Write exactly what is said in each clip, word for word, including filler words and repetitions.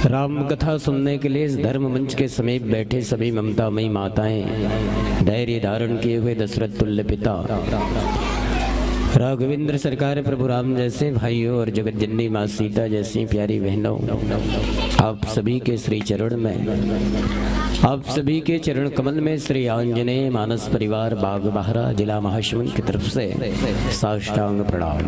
राम कथा सुनने के लिए इस धर्म मंच के समीप बैठे सभी ममतामयी माताएं, धैर्य धारण किए हुए दशरथ तुल्य पिता, राघवेंद्र सरकार प्रभु राम जैसे भाइयों और जगत जननी माँ सीता जैसी प्यारी बहनों, आप सभी के श्री चरण में, आप सभी के चरण कमल में श्री आंजनेय मानस परिवार बाग बहरा जिला महासमुंद की तरफ से साष्टांग प्रणाम।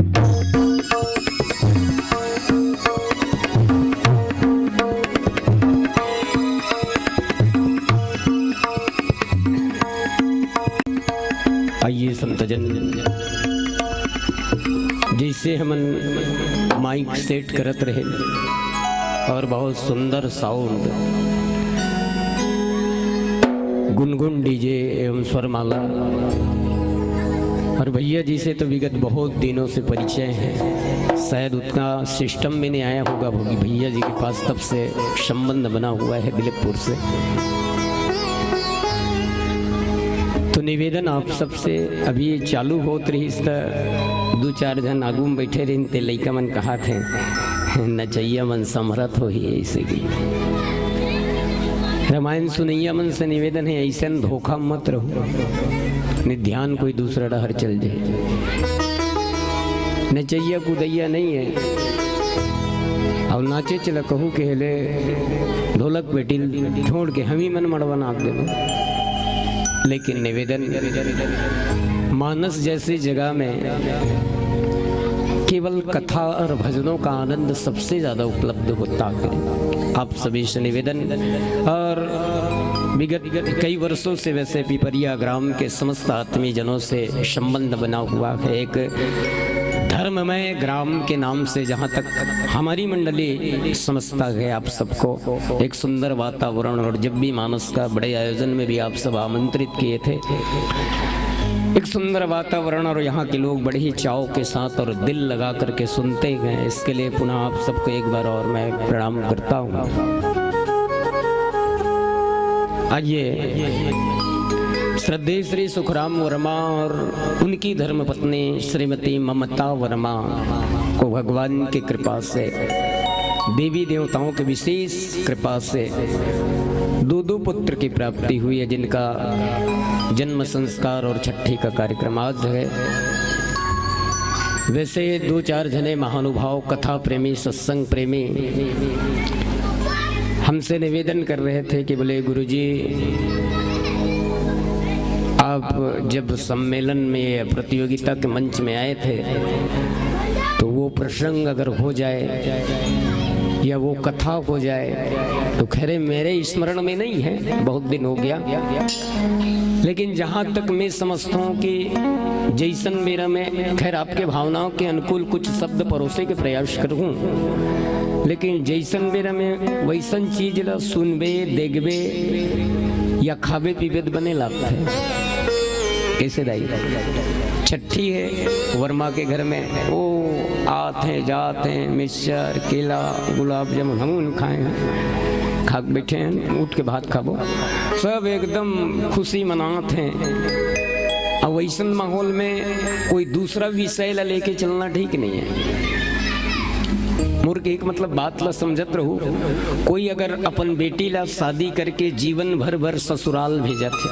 आइए संतजन, जैसे हमन माइक सेट करत रहे और बहुत सुंदर साउंड, गुनगुन डीजे एवं स्वरमाला। और भैया जी से तो विगत बहुत दिनों से परिचय है, शायद उतना सिस्टम में नहीं आया होगा भैया जी के पास, तब से संबंध बना हुआ है बिलकपुर से। तो निवेदन आप सबसे, अभी ये चालू होत रहिस त दू चार झन आगू में बैठे रहिन, ते लइका मन कहात हे, नचैया मन समरत होही ऐसे की। रामायण सुनैया मन से निवेदन है, ऐसन धोखा मत रहो, नहीं ध्यान कोई दूसरा डहर चल जाए। नचैया कुदैया नहीं है, और नाचे चला कहू के हेले ढोलक पेटी छोड़ के हम ही मन मड़वा नाच देबो। लेकिन निवेदन, मानस जैसी जगह में केवल कथा और भजनों का आनंद सबसे ज्यादा उपलब्ध होता है। आप सभी से निवेदन, और विगत कई वर्षों से वैसे पिपरिया ग्राम के समस्त आत्मीय जनों से संबंध बना हुआ है, एक धर्ममय ग्राम के नाम से, जहाँ तक हमारी मंडली समझता है, आप सबको एक सुंदर वातावरण, और जब भी मानस का बड़े आयोजन में भी आप सब आमंत्रित किए थे, एक सुंदर वातावरण, और यहाँ के लोग बड़े ही चाव के साथ और दिल लगा करके सुनते हैं। इसके लिए पुनः आप सबको एक बार और मैं प्रणाम करता हूँ। आइए, श्रद्धेय श्री सुखराम वर्मा और उनकी धर्मपत्नी श्रीमती ममता वर्मा को भगवान की कृपा से, देवी देवताओं की विशेष कृपा से दो दो पुत्र की प्राप्ति हुई है, जिनका जन्म संस्कार और छठी का कार्यक्रम आज है। वैसे दो चार जने महानुभाव, कथा प्रेमी, सत्संग प्रेमी हमसे निवेदन कर रहे थे कि बोले, "गुरुजी, आप जब सम्मेलन में या प्रतियोगिता के मंच में आए थे, तो वो प्रसंग अगर हो जाए या वो कथा हो जाए, तो।" खैर, मेरे स्मरण में नहीं है, बहुत दिन हो गया, लेकिन जहाँ तक मैं समझता हूँ कि जैसन बेरा में, खैर, आपके भावनाओं के अनुकूल कुछ शब्द परोसे के प्रयास करूँ, लेकिन जैसन बेरा में वैसन चीज ला सुनबे, देखबे या खाबे पीबे त बने लागथे। कैसे दाई? छठी है वर्मा के घर में, वो आत हैं, जात हैं, मिक्सचर, केला, गुलाब जामुन हम उन खाए हैं, खा के बैठे हैं, उठ के भात खाबो, सब एकदम खुशी मनात हैं। अब वैसन माहौल में कोई दूसरा विषय ला लेके चलना ठीक नहीं है। मोर के एक मतलब बात ला समझत रहू, कोई अगर अपन बेटी ला शादी करके जीवन भर भर ससुराल भेजत है,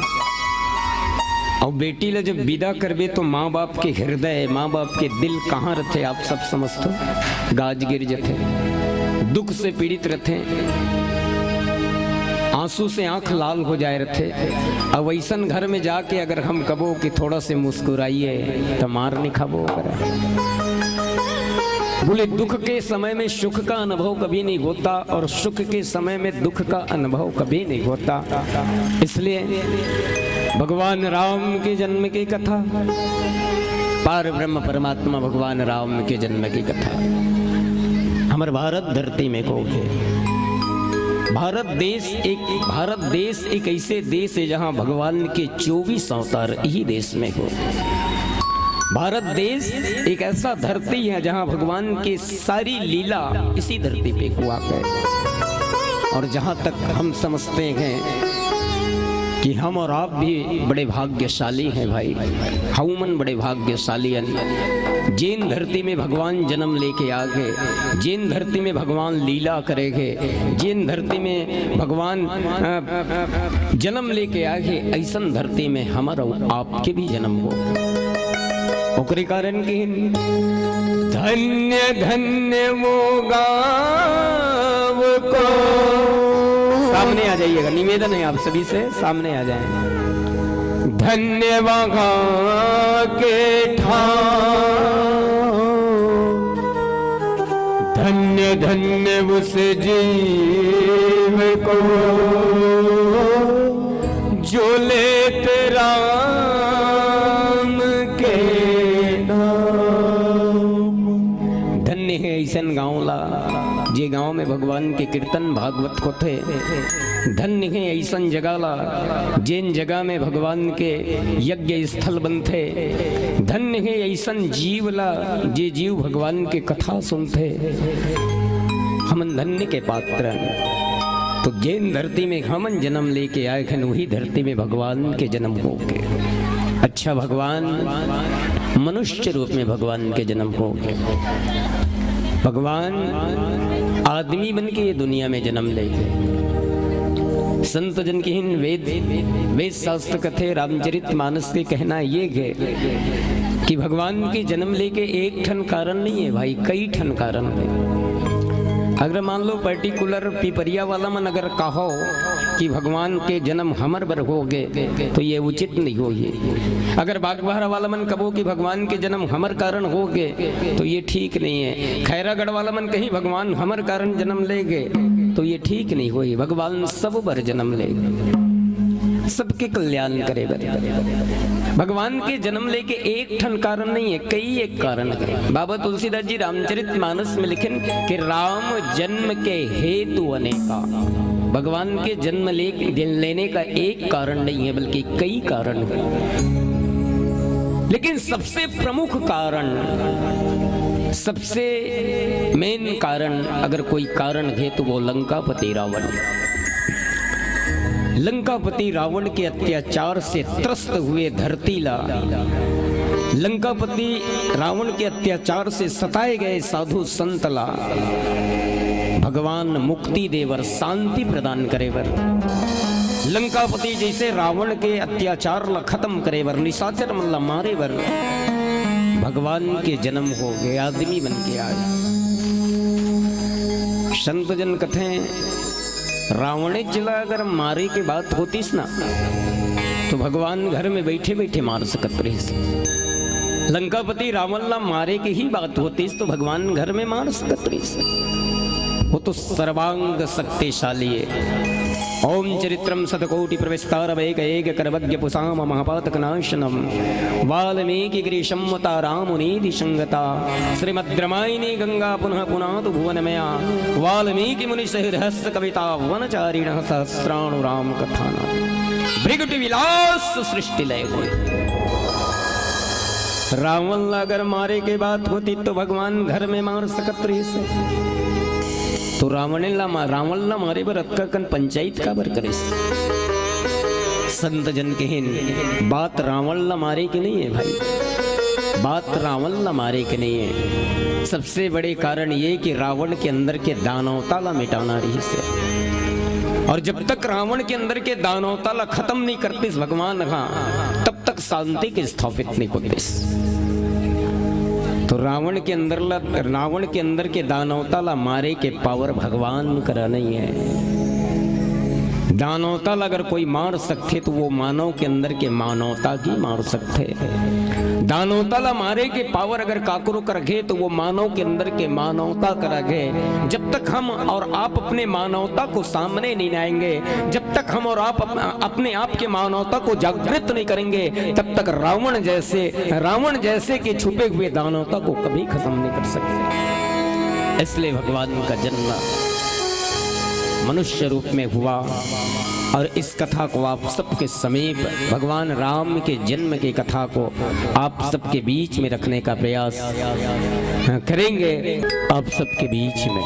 और बेटी ला जब विदा करबे तो माँ बाप के हृदय, माँ बाप के दिल कहाँ रथे, आप सब समझथो, गाज गिर जथे, दुख से पीड़ित रथे, आंसू से आंख लाल हो जाए रथे। अब वैसन घर में जाके अगर हम कबो कि थोड़ा से मुस्कुराइए, तो मार नहीं खाबो ओकरा। बोले, दुख के समय में सुख का अनुभव कभी नहीं होता और सुख के समय में दुख का अनुभव कभी नहीं होता। इसलिए भगवान राम के जन्म की कथा, पार ब्रह्म परमात्मा भगवान राम के जन्म की कथा हमर भारत धरती में को है। भारत देश एक, भारत देश एक ऐसे देश है जहां भगवान के चौबीस अवतार यही देश में हो। भारत देश एक ऐसा धरती है जहां भगवान की सारी लीला इसी धरती पे हुआ है। और जहां तक हम समझते हैं, कि हम और आप भी बड़े भाग्यशाली हैं भाई। हमन बड़े भाग्यशाली हन, जेन धरती में भगवान जन्म लेके आ गए, जेन धरती में भगवान लीला करे गए, जेन धरती में भगवान अ, जन्म लेके आ गए, ऐसन धरती में हमर अउ आपके भी जन्म हो। ओकरे कारण कि धन्य धन्य वो गाँव को। सामने आ जाइएगा, निवेदन है आप सभी से, सामने आ जाएं। धन्य वहाँ के ठाम, धन्य धन्य उस जीव को, जो लेत राम के नाम। धन्य है ऐसन गाँव ला, जे गाँव में भगवान के कीर्तन भागवत होथे। धन्य है ऐसन जगह ला, जेन जगह में भगवान के यज्ञ स्थल बनथे। धन्य है ऐसन जीव ला, जे जीव भगवान के कथा सुनथे। हमन धन्य के पात्र हन। तो जेन धरती में हमन जन्म लेके आए हन, वही धरती में भगवान के जन्म होगे। अच्छा, भगवान मनुष्य रूप में भगवान के जन्म होगे। भगवान आदमी बन के ये दुनिया में जन्म लेगे। संत जन के ही वेद, वेद शास्त्र कथे, रामचरित मानस के कहना ये है कि भगवान के जन्म लेके एक ठन कारण नहीं है भाई, कई ठन कारण है। अगर मान लो पर्टिकुलर पिपरिया वाला मन अगर कहो कि भगवान के जन्म हमर बर होगे, तो ये उचित नहीं होही। अगर बागबाहरा वाला मन कबो कि भगवान के जन्म हमर कारण होगे, तो ये ठीक नहीं है। खैरागढ़ वाला मन कहीं भगवान हमर कारण जन्म लेगे, तो ये ठीक नहीं होही। भगवान सब बर जन्म लेगे, सबके कल्याण करे बर। भगवान के जन्म लेके एक ठन कारण नहीं है, कई एक कारण है। बाबा तुलसीदास जी रामचरित मानस में लिखिन कि राम जन्म के हेतु अनेका। भगवान के जन्म ले, लेने का एक कारण नहीं है, बल्कि कई कारण है। लेकिन सबसे प्रमुख कारण, सबसे मेन कारण, अगर कोई कारण है, तो वो लंकापति रावण। लंकापति रावण के अत्याचार से त्रस्त हुए धरती ला, लंकापति रावण के अत्याचार से सताए गए साधु संत ला भगवान मुक्ति दे बर, शांति प्रदान करे बर, लंकापति जैसे रावण के अत्याचार ला खत्म करे बर, निशाचर मन ला मारे बर भगवान के जन्म होगे, आदमी बन के आए। संत जन कथे, रावणेच ला अगर मारे के बात होतिस ना, तो भगवान घर में बैठे बैठे मार सकत रहिस। लंकापति रावण ला मारे के ही बात होतिस, तो भगवान घर में मार सकत रहिस। वो तो सर्वांग शक्तिशाली है। ओम चरित्रम शतकोटि प्रविस्तारम एक एक करवज्ञ पुषाम महापातक नाशनम। वाल्मीकि गिरिशम वता राम मुनीति संगता। श्रीमद् रामायणी गंगा पुनः पुनातु भुवनमया। वाल्मीकि मुनि सहित हस्त कविता वनचारिणः सहस्राणु राम कथाना। भृगुटि विलास सृष्टि लय होय। रावण ला अगर मारे के बात होतिस तो भगवान घर में मार सकत रहिस। तो रावण ला मा-, रावण ला मारे बर अतका कन पंचायत काबर करिस? संत जन कहिन, बात रावण ला मारे के नहीं है भाई, बात रावण ला मारे के नहीं है। सबसे बड़े कारण ये कि रावण के अंदर के दानवता ला मिटाना रहिस हे। और जब तक रावण के अंदर के दानवता ला खत्म नहीं करतिस भगवान हा, तब तक शांति के स्थापित नहीं होतिस। तो रावण के अंदर ला, रावण के अंदर के दानवता ला मारे के पावर भगवान करा नहीं है। दानवता ला अगर कोई मार सकथे तो वो मानव के अंदर के मानवता की मार सकथे। दानवता ला मारे के पावर अगर काकरो करा गे तो वो मानव के अंदर के मानवता करा गे। जब तक हम और आप अपने मानवता को सामने नहीं लाएंगे, जब तक हम और आप अप-, अपने आप के मानवता को जागृत नहीं करेंगे, तब तक रावण जैसे, रावण जैसे के छुपे हुए दानवता को कभी खत्म नहीं कर सकते। इसलिए भगवान का जन्म मनुष्य रूप में हुआ और इस कथा को आप सबके समीप, भगवान राम के जन्म की कथा को आप सबके बीच में रखने का प्रयास करेंगे। आप सबके बीच में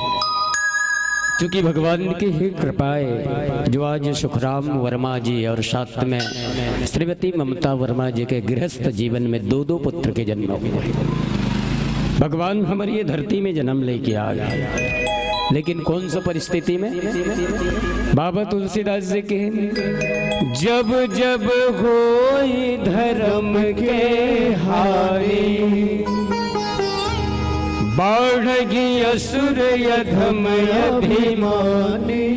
क्योंकि भगवान की ही कृपा है जो आज सुखराम वर्मा जी और साथ में श्रीमती ममता वर्मा जी के गृहस्थ जीवन में दो दो पुत्र के जन्म हुए। भगवान हमारी ये धरती में जन्म लेके आ गए, लेकिन कौन सा परिस्थिति में? बाबा तुलसीदास जी के, जब जब होई धर्म के हानि, बाढ़ गई असुर अधम अभिमानी।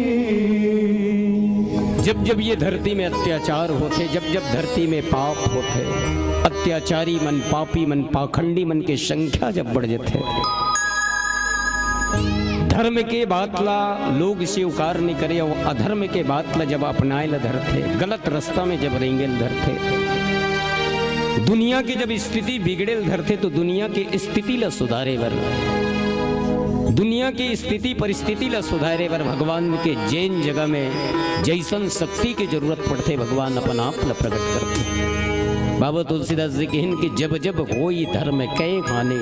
जब जब ये धरती में अत्याचार होते, जब जब धरती में पाप होते, अत्याचारी मन, पापी मन, पाखंडी मन की संख्या जब बढ़ जाते, धर्म के बात ला लोग स्वीकार नहीं करे और अधर्म के बात ला जब अपनाए ला धरते, गलत रास्ता में जब रेंगे ला धरते, दुनिया के जब स्थिति बिगड़े ला धरते तो दुनिया के स्थिति ला सुधारे बर, दुनिया के स्थिति परिस्थिति ला सुधारे बर भगवान के जेन जगह में जैसन शक्ति की जरूरत पड़ते, भगवान अपन आप ला प्रकट करते। बाबा तुलसीदास जी कहन कि जब जब होई धर्म के हानि,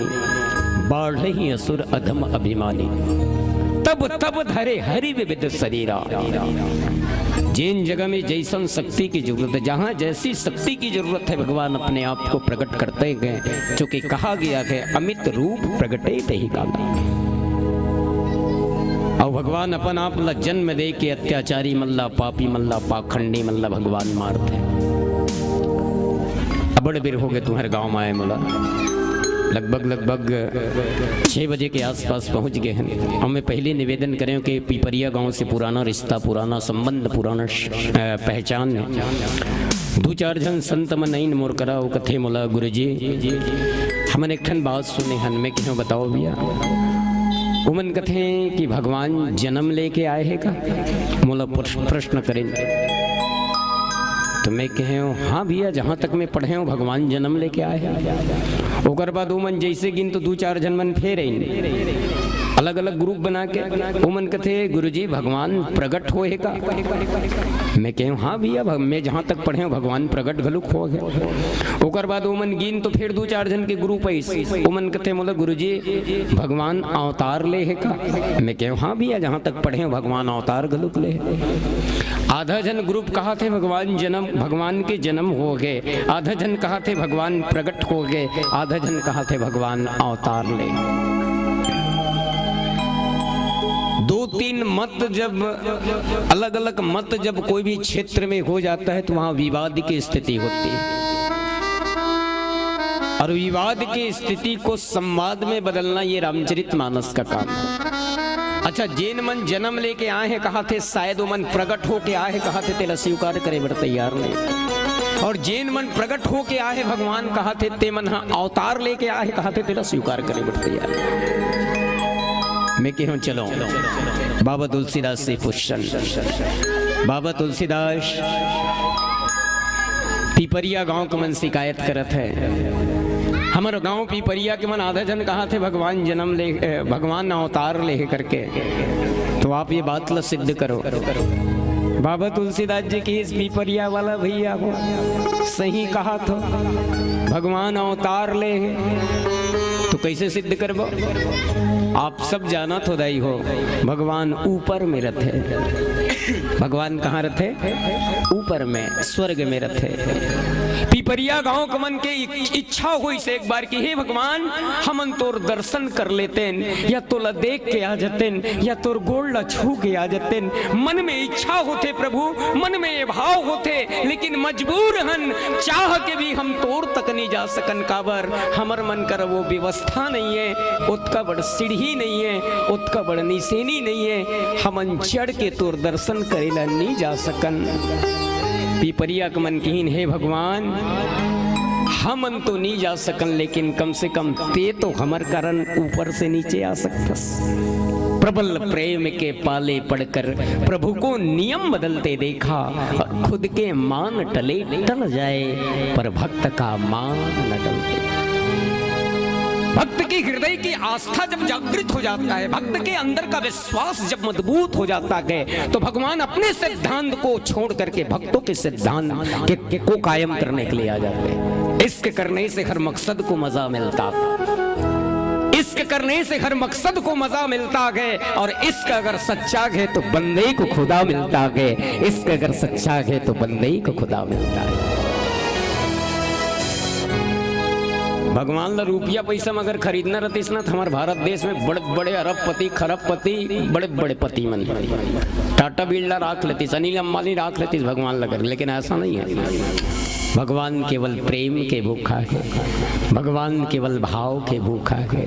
बाढ़ही असुर अधम अभिमानी। तब तब धरे हरि विविध शरीरा। जेन जगह में जैसन शक्ति की जरूरत है, जहाँ जैसी शक्ति की जरूरत है, भगवान अपने आप को प्रकट करते गए, क्योंकि कहा गया है, अमित रूप प्रगटे तही काला। और भगवान अपन आप ला जन्म दे के अत्याचारी मन ला, पापी मन ला, पाखंडी मन ला भगवान मारते। अबड़ बेर हो गए तुम्हारे गांव में आए मोला, लगभग लगभग छः बजे के आसपास पहुंच गए हैं। हम मैं पहले निवेदन करें कि पिपरिया गांव से पुराना रिश्ता, पुराना संबंध, पुराना श-, अ, पहचान है। दू चार झन संत मन आइन मोर करा, वो कथे मोला, "गुरुजी, हमन एक ठन बात सुने हन।" मैं कहें, "बताओ भैया।" उमन कथे कि भगवान जन्म लेके आए हे का? मोला प्रश-, प्रश्न करें। तो मैं कहे हूँ, "हाँ भैया, जहाँ तक मैं पढ़े हूँ, भगवान जन्म लेके आए हैं।" ओकर बाद उमन जैसे गिन तो दू चार झन मन फेर आइन, अलग-अलग ग्रुप बना के उमन कथे, "गुरुजी, भगवान प्रगट होए हे का?" मैं कहे हूँ, "हाँ भैया, भग-, मैं जहाँ तक पढ़े हूँ, भगवान प्रगट घलुक होए हे।" ओकर बाद उमन गिन तो फेर दू चार झन के ग्रुप आइस, उमन कथे, "मोला गुरुजी, भगवान अवतार ले हे का?" मैं कहे हूँ, "हाँ भैया, जहाँ तक पढ़े हूँ, भगवान अवतार घलुक ले हे।" आधा झन ग्रुप कहा थे भगवान जन्म, भगवान के जन्म हो गए, आधा झन कहा थे भगवान प्रगट हो गए, आधा झन कहा थे भगवान अवतार ले। दो तीन मत जब, अलग-अलग मत जब कोई भी क्षेत्र में हो जाता है तो वहाँ विवाद की स्थिति होती है, और विवाद की स्थिति को संवाद में बदलना ये रामचरित मानस का काम है। अच्छा, जेन मन जन्म लेके आए हैं कहा थे, शायद वो मन प्रगट होके आए हैं कहा थे, तेला स्वीकार करे बर तैयार नहीं। और जेन मन प्रगट होके आए हैं भगवान कहा थे, ते मन हा अवतार लेके आए हैं कहा थे, तेला स्वीकार करे बर तैयार। मैं कहूँ, चलो बाबा तुलसीदास से पूछन। बाबा तुलसीदास पिपरिया गांव के मन शिकायत करत है, हमर गांव पिपरिया के मन आधा झन कहा थे भगवान जन्म ले, ए, भगवान अवतार ले हे करके, तो आप ये बात ला सिद्ध करो। बाबा तुलसीदास जी की इस पिपरिया वाला भैया हो, सही कहा थो, भगवान अवतार ले हे, तो कैसे सिद्ध करबो? आप सब जानत हो दाई हो, भगवान ऊपर में रथे। भगवान कहाँ रथे? ऊपर में, स्वर्ग में रथे। पिपरिया गांव के मन के इ-, इच्छा होइस एक बार कि हे भगवान, हमन तोर दर्शन कर लेतेन, या तोला देख के आ जतेन, या तोर गोड़ ला छू के आ जतेन। मन में इच्छा होथे प्रभु, मन में ये भाव होथे, लेकिन मजबूर हन, चाह के भी हम तोर तक नहीं जा सकन। काबर? हमर मन कर वो व्यवस्था नहीं है, ओतका बड़ सीढ़ी नहीं है, ओतका बड़ निसेनी नहीं है, हमन चढ़ के तोर दर्शन करे ला नहीं जा सकन। पिपरिया के मन किहिन, हे भगवान, हमन तो नहीं जा सकन, लेकिन कम से कम ते तो हमर कारण ऊपर से नीचे आ सकथस। प्रबल प्रेम के पाले पड़कर प्रभु को नियम बदलते देखा, और खुद के मान टले टल जाए, पर भक्त का मान न टलते। भक्त की हृदय की आस्था जब जागृत हो जाता है, भक्त के अंदर का विश्वास जब मजबूत हो जाता है, तो भगवान अपने सिद्धांत को छोड़ करके भक्तों के सिद्धांत के, के को कायम करने के लिए आ जाते हैं। इश्क करने से हर मकसद को मजा मिलता। इश्क करने से हर मकसद को मजा मिलता है, और इश्क अगर सच्चा है तो बंदे को खुदा मिलता है। इश्क अगर सच्चा है तो बंदे को खुदा मिलता है। भगवान ला रुपया पैसा म अगर खरीदना रहतिस ना, तो हमारे भारत देश में बड़े बड़े अरबपति, खरबपति, बड़े बड़े पति मन, टाटा बिरला राख लेतिस, अनिल अंबानी राख लेतिस भगवान ला कर, लेकिन ऐसा नहीं है। भगवान केवल प्रेम के भूखा है, भगवान केवल भाव के भूखा है।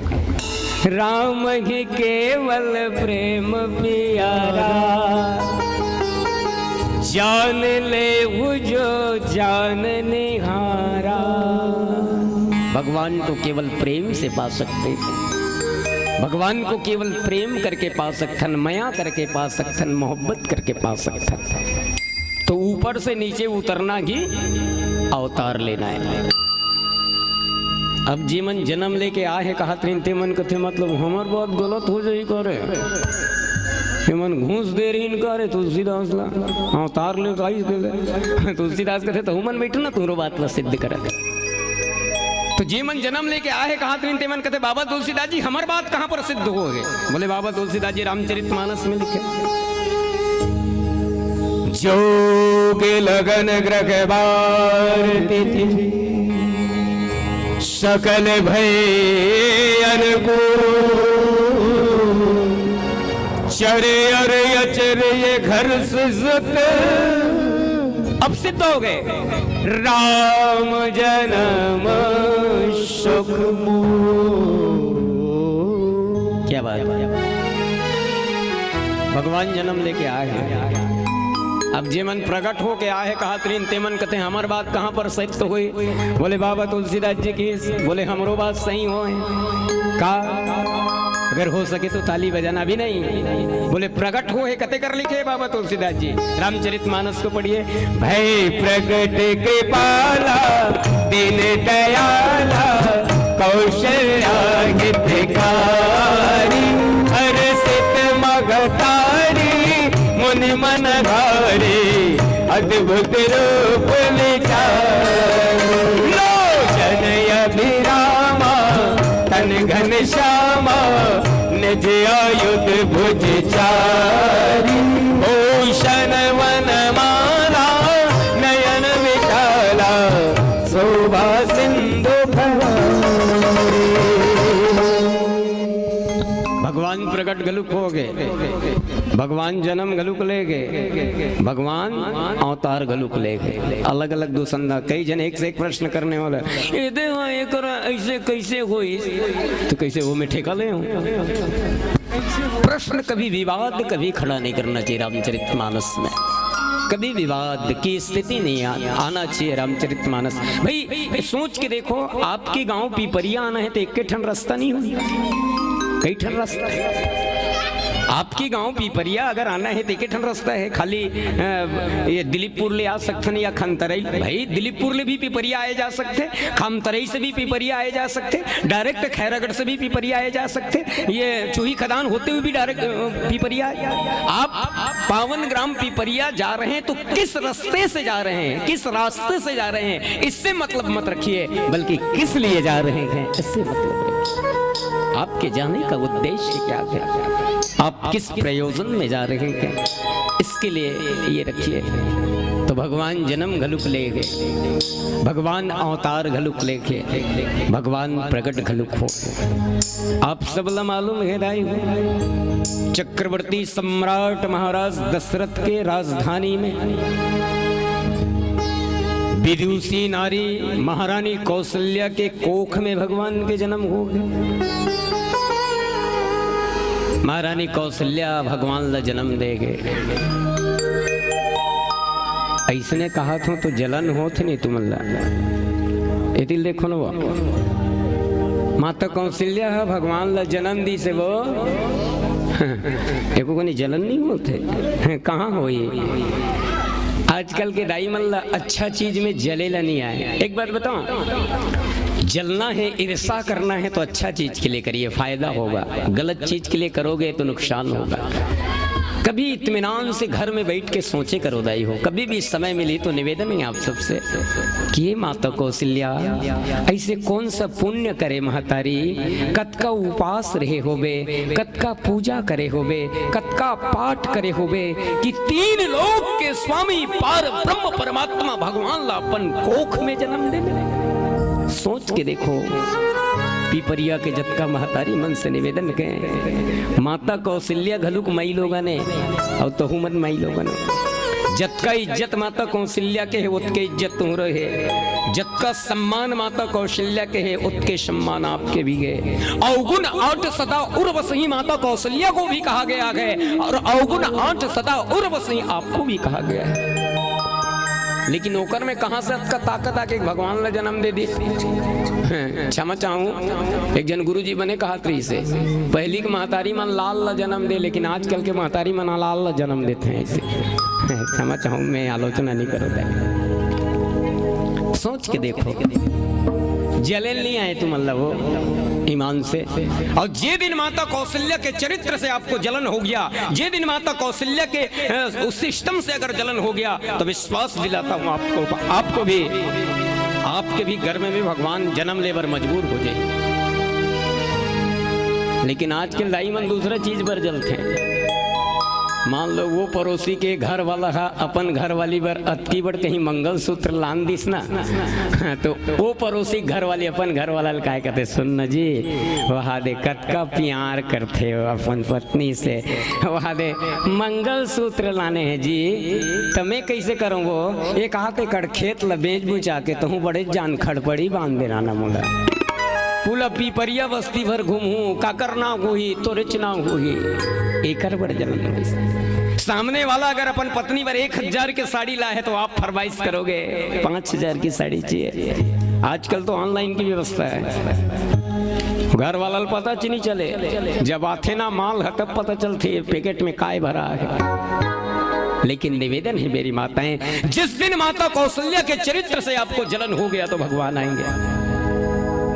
राम ही केवल प्रेम प्यारा, जान ले वो जो जान निहारा। भगवान को केवल प्रेम से पा सकते हैं, भगवान को केवल प्रेम करके पा सकथन, मया करके पा सकथन, मोहब्बत करके पा सकथन। तो ऊपर से नीचे उतरना ही अवतार लेना है। अब जे मन जन्म लेके आए हे कहत रहिन, ते मन कथे, "मतलब हमर बात गलत हो जाही का रे? ये मन घूस दे रहिन का रे तुलसीदास ला? अवतार ले काई के ले?" तुलसीदास कथे, "तो मन बैठो ना, तुम्हारो बात ला सिद्ध करत।" तो जे मन जन्म लेके आए हे कहत रहिन, ते मन कथे, "बाबा तुलसीदास जी, हमर बात कहाँ पर सिद्ध हो गे?" बोले, "बाबा तुलसीदास जी रामचरित मानस में लिखे, जोग लगन ग्रह बार तिथि, सकल भय अनुकूल, चरे और अचर ये घर सुजुत।" अब सिद्ध हो गए, राम जन्म सुख मूल। क्या बात है, भगवान जन्म लेके आए हैं। अब जे मन प्रकट होके आए हे कहत रहिन, ते मन कथे, "हमर बात कहाँ पर सत्य होई?" बोले, "बाबा तुलसीदास जी की।" बोले, "हमरो बात सही होए।" का? अगर हो सके तो ताली बजाना भी नहीं। बोले, "प्रकट होए हे, कते कर लिखे बाबा तुलसीदास जी।" रामचरित मानस को पढ़िए। भय प्रगट कृपाला दीन दयाला कौशल्या हितकारी, हर्षित मगतारी मुनि मन धारी अद्भुत रूप विचार। लोचन अभिरामा तन घन श्यामा निज आयुध भुज चारी, भूषण वन माला नयन विशाला शोभा सिंधु भवानी। भगवान प्रकट घलुक हो गए, भगवान जन्म घलुक ले गए, भगवान अवतार घलुक ले गए। अलग-अलग दू संदा, कई जन एक से एक प्रश्न करने वाला, "ए दे, हाँ, एकर ऐसे कैसे होई?" तो कैसे वो में ठेका ले हूँ? प्रश्न कभी विवाद कभी खड़ा नहीं करना चाहिए रामचरित मानस में। कभी विवाद की स्थिति नहीं आ-, आना चाहिए रामचरित मानस। भाई, सोच के देखो, आपके गांव पिपरिया आना है तो एक ठन रास्ता नहीं हो, कई ठन रास्ता है। आपके गांव पिपरिया अगर आना है तो एक ठन रास्ता है, खाली, अ, ये दिलीपपुर ले आ सकथन या खमतराई। भाई, दिलीपपुर ले भी पिपरिया आए जा सकथे, खमतराई से भी पिपरिया आए जा सकथे, डायरेक्ट खैरागढ़ से भी पिपरिया आए जा सकथे, ये चूही खदान होते हुए भी डायरेक्ट, अ, पिपरिया आए। आप पावन ग्राम पिपरिया जा रहे हैं तो किस रास्ते से जा रहे हैं, किस रास्ते से जा रहे हैं, इससे मतलब मत रखिए, बल्कि किस लिए जा रहे हैं, इससे मतलब रखिए। आपके जाने का उद्देश्य क्या है, आप किस प्रयोजन में जा रहे हैं, इसके लिए ये रखिए। तो भगवान जन्म घलुक ले गए, भगवान अवतार घलुक लेके, भगवान प्रकट घलुक हो। आप सब ला मालूम है दाई हो, चक्रवर्ती सम्राट महाराज दशरथ के राजधानी में विदुषी नारी महारानी कौशल्या के कोख में भगवान के जन्म हो गए। महारानी कौशल्या भगवान ला जन्म दे गए। ऐसने कहा था तो जलन होत नहीं तुमन ला। एतिल देखो ना वो। माता कौशल्या ह भगवान ला जन्म दी से वो। एको कोनी जलन नहीं होते। कहाँ होई? आजकल के दाई मन ला अच्छा चीज में जले ला नहीं आए। एक बात बताऊं, जलना है, ईर्ष्या करना है तो अच्छा चीज के लिए करिए, फायदा होगा। गलत चीज के लिए करोगे तो नुकसान होगा। कभी इत्मीनान से घर में बैठ के सोचे करो दाई हो, कभी भी समय मिली तो निवेदन है आप सबसे कि हे माता कौशल्या, ऐसे कौन सा पुण्य करे महतारी, कतका उपास रहे होबे, कतका पूजा करे होबे, कतका पाठ करे होबे कि तीन लोक के स्वामी पार ब्रह्म परमात्मा भगवान ला अपन कोख में जन्म दे दे। सोच के देखो, पीपरिया के जतका महतारी मन से निवेदन के, माता कौशल्या घलुक माई लोगन ए, अउ तहू मन माई लोगन ए। जतका इज्जत माता कौशल्या के हे, ओतके इज्जत तुहरो हे। जतका सम्मान माता कौशल्या के हे, ओतके सम्मान आपके भी हे। अवगुण आठ सदा उर्वशी माता कौशल्या को भी कहा गया है, और अवगुण आठ सदा उर्वशी आपको भी कहा गया है। लेकिन ओकर में कहाँ से अतका ताकत आके भगवान ला जन्म दे दी? क्षमा चाहूँ, एक जन गुरुजी बने कहत रहिसे, पहली के महतारी मन लाल ला जन्म दे, लेकिन आजकल के महतारी मन लाल ला जन्म देते हैं ऐसे। क्षमा चाहूँ, मैं आलोचना नहीं करूँगा। सोच के देखो, जलन नहीं आए तुम अल्लाह वो ईमान से। और जे दिन माता कौशल्या के चरित्र से आपको जलन हो गया, जे दिन माता कौशल्या के, अ, उस सिस्टम से अगर जलन हो गया, तो विश्वास दिलाता हूँ आपको, आपको भी, आपके भी घर में भी भगवान जन्म ले बर मजबूर हो जाए। लेकिन आजकल दाई मन दूसरा चीज बर जलथे। मान लो वो पड़ोसी के घर वाला हा अपन घर वाली बर अतकी बड़ कहीं मंगलसूत्र लान दिस ना, तो वो पड़ोसी घर वाली अपन घर वाला ल काय कहते, "सुन न जी, वहा दे कतका प्यार करथे हो अपन पत्नी से, वहा दे मंगलसूत्र लाने हैं जी, त मैं कैसे करूँ वो? एक आध एकड़ खेत ल बेच बुचा के तहूँ बड़े जान खड़पड़ी बांध देना ना मोला। पूरा पीपरिया बस्ती भर घूमहूँ, काकर नाव होही, तोरेच नाव होही।" एकर बड़ जलन होइस। सामने वाला अगर अपन पत्नी बर एक हजार के साड़ी ला है, तो आप फरमाइश करोगे, "पाँच हजार की साड़ी चाहिए।" आजकल तो ऑनलाइन की व्यवस्था है, घर वाला ल पता च नहीं चले, जब आथे ना माल ह, तब पता चलथे पैकेट में काय भरा है। लेकिन निवेदन है मेरी माताएं, जिस दिन माता कौशल्या के चरित्र से आपको जलन हो गया, तो भगवान आएंगे।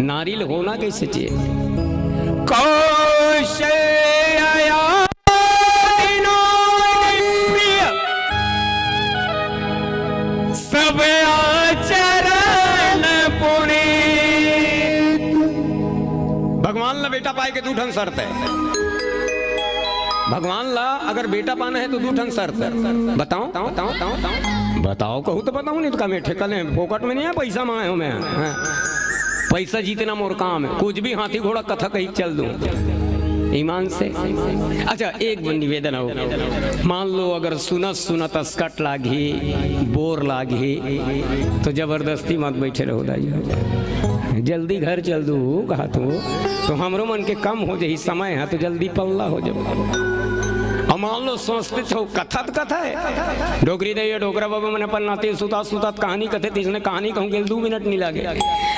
नारी ल होना कैसे चाहिए? कौशल्या नारी प्रिय, सब आचरण पुनीत। भगवान ला बेटा पाए के दू ठन शर्त है। भगवान ला अगर बेटा पाना है तो दू ठन शर्त है। बताओ, बताओ, बताओ, बताओ। बताओ कहूँ तो बताओ, नहीं तो का मैं ठेका ले, फोकट में नहीं है, पैसा मांगे हो मैं। हाँ। पैसा जीतना मोर काम है, कुछ भी हाथी घोड़ा कथा कही चल दूं ईमान से। अच्छा, एक निवेदन हो, मान लो अगर सुनत सुनत असकट लागही, बोर लागही, तो जबरदस्ती मत बैठे रहो दाई, जल्दी घर चल दू कहा तू, तो हमरो मन के कम हो जाही समय है, तो जल्दी पल्ला हो जाओ। और मान लो सोचते छो कथा तो कथा है, डोकरी दई डोकरा बाबा मन अपन नाती सुतात सुतात कहानी कथे, तिसने कहानी कहूँ गेल दू मिनट नहीं लागे।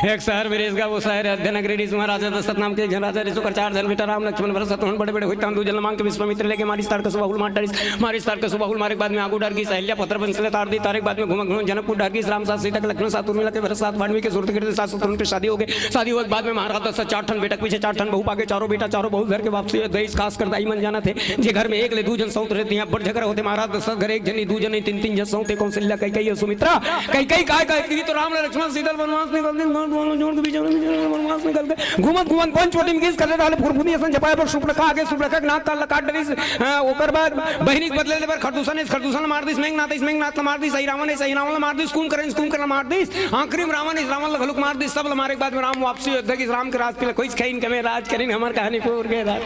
एक शहर में रेस गा, वो शहर अध्ययन नगरी रिस, वहाँ राजा दशरथ नाम के एक जन राजा रिस, ओकर चार जन बेटा राम लक्ष्मण भरत शत्रुघ्न बड़े बड़े होई, तान दू जन मांग के विश्वामित्र लेके मारिस तारकस बहुल मार डारिस, मारिस तारकस बहुल मारे के बाद में आगू डर गई अहिल्या पत्र बंसले तार दी, तारे के बाद में घूम घूम जनकपुर डर गई राम साथ सीता के लक्ष्मण साथ उर्मिला के भरत साथ वाल्मीकि सूरत के साथ शत्रुघ्न के शादी हो गए। शादी होए के बाद में महाराज दशरथ चार ठन बेटा के पीछे चार ठन बहू पाके, चारों बेटा चारों बहू घर के वापसी हो गई। खास कर दाई मन जानत हे, जे घर में एक ले दू जन सौत रहती हैं, बड़ झगड़ा होते। महाराज दशरथ घर एक जनी, दू जनी, तीन तीन जन सौते, कौशल्या, कैकेयी और सुमित्रा। कैकेयी काय कहती तो राम लक्ष्मण सीता ल वनवास निकल दिन, घर द्वार जोड़ के बीच में वनवास निकल गए। घूमत घूमत पंचवटी में किस करते रहले फुरफुरी असन जपाए पर सुपरखा आगे सुपरखा के नाक कान ल काट डरिस। हाँ, ओकर बाद बहिनी के बदले ले बर खरदूषण इस खरदूषण ल मार दिस, मेघनाथ इस मेघनाथ ल मार दिस, सही रावण इस सही रावण ल मार दिस, कुंभकर्ण इस कुंभकर्ण ल मार दिस, आखिरी में रावण इस रावण ल घलुक मार दिस। सब ल मारे के बाद में राम वापसी अयोध्या की राम के राज तिलक होइस खैन कमे राज करिन हमर कहानी पूर के राज।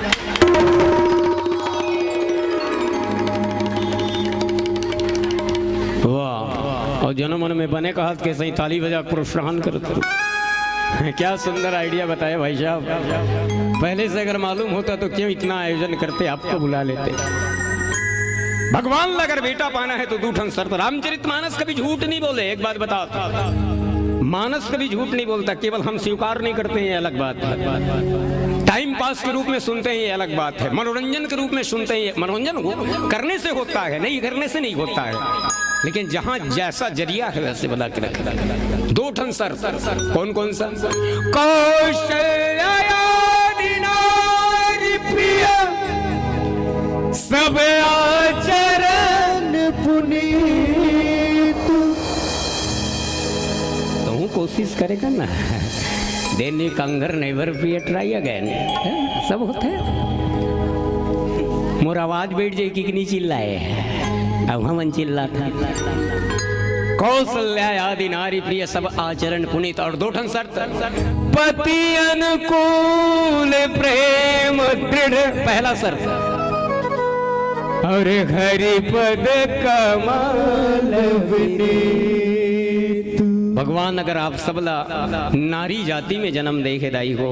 वाह। और जनमन में बने कहत के सही ताली बजा के प्रोत्साहन करत हो। क्या सुंदर आइडिया बताया भाई साहब। पहले से अगर मालूम होता तो क्यों इतना आयोजन करते, आपको बुला लेते। भगवान ला अगर बेटा पाना है तो दू ठन शर्त। रामचरित मानस कभी झूठ नहीं बोले, एक बात बताओ तो। मानस कभी झूठ नहीं बोलता, केवल हम स्वीकार नहीं करते हैं, ये अलग बात है। टाइम पास के रूप में सुनते हैं, ये अलग बात है। मनोरंजन के रूप में सुनते हैं, ये मनोरंजन हो, करने से होता है, नहीं करने से नहीं होता है। लेकिन जहां जैसा जरिया है वैसे बना के रखना। दो ठन शर्त। कौन कौन सा? कौशल्या नारी प्रिय, अब आचरण पुनीत। तहूँ कोशिश करेगा ना। देनी कंगर नेवर बी ट्राई अगेन। सब होता है। मोर आवाज बैठ जाए कि नहीं चिल्लाए। अब हम चिल्लात है। कौशल्या आदि नारी प्रिय, सब आचरण पुनीत। और दो ठन शर्त। पति अनुकूल प्रेम दृढ़, पहला शर्त। और हरि पद कमल विनीत। भगवान अगर आप सबला नारी जाति में जन्म दे हे दाई हो,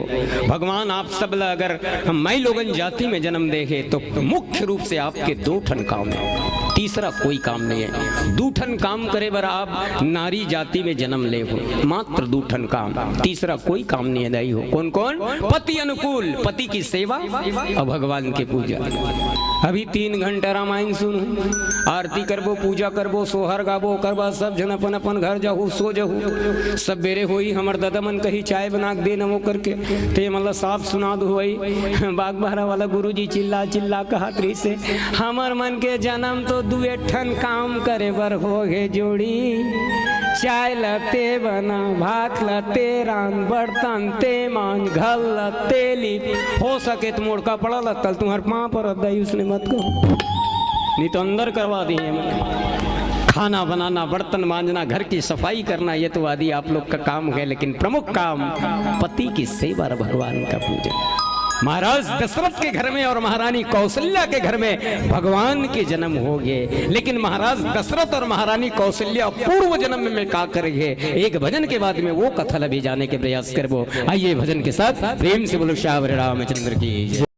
भगवान आप सबला अगर हम माई लोगन जाति में जन्म दे हे, तो मुख्य रूप से आपके दो ठन काम है, तीसरा कोई काम नहीं है। दू ठन काम करे बर आप नारी जाति में जन्म ले हो, मात्र दू ठन काम, तीसरा कोई काम नहीं है दाई हो। कौन कौन? पति अनुकूल, पति की सेवा और भगवान की पूजा। अभी तीन घंटा रामायण सुनहू, आरती करबो, पूजा करबो, सोहर गाबो, ओकर बाद सब झन अपन अपन घर जाहू, सो जाहू। सबेरे होई, हमर ददा मन कही, "चाय बना के दे न," वो करके। ते मतलब साफ सुना दो होई। बागबाहरा वाला गुरुजी चिल्ला चिल्ला कहत रहिसे, "हमर मन के जन्म तो दुए ठन काम करे बर हो गे जोड़ी। चाय ल ते बना, भात ल ते रांध, बर्तन ते मांज, घर ल ते लीप, हो सके त मोर कपड़ा ल तल तुंहर पांव परत दाई, उसने मत कहो, नहीं तो अंदर करवा दिए हमन।" खाना बनाना, बर्तन मांजना, घर की सफाई करना, ये तो आदि आप लोग का काम है, लेकिन प्रमुख काम पति की सेवा और भगवान का पूजन। महाराज दशरथ के घर में और महारानी कौशल्या के घर में भगवान के जन्म हो गए, लेकिन महाराज दशरथ और महारानी कौशल्या पूर्व जन्म में का कर गए, एक भजन के बाद में वो कथा ला भी जाने के प्रयास करबो। आइए, भजन के साथ प्रेम से बोलो श्यावर रामचंद्र की जय।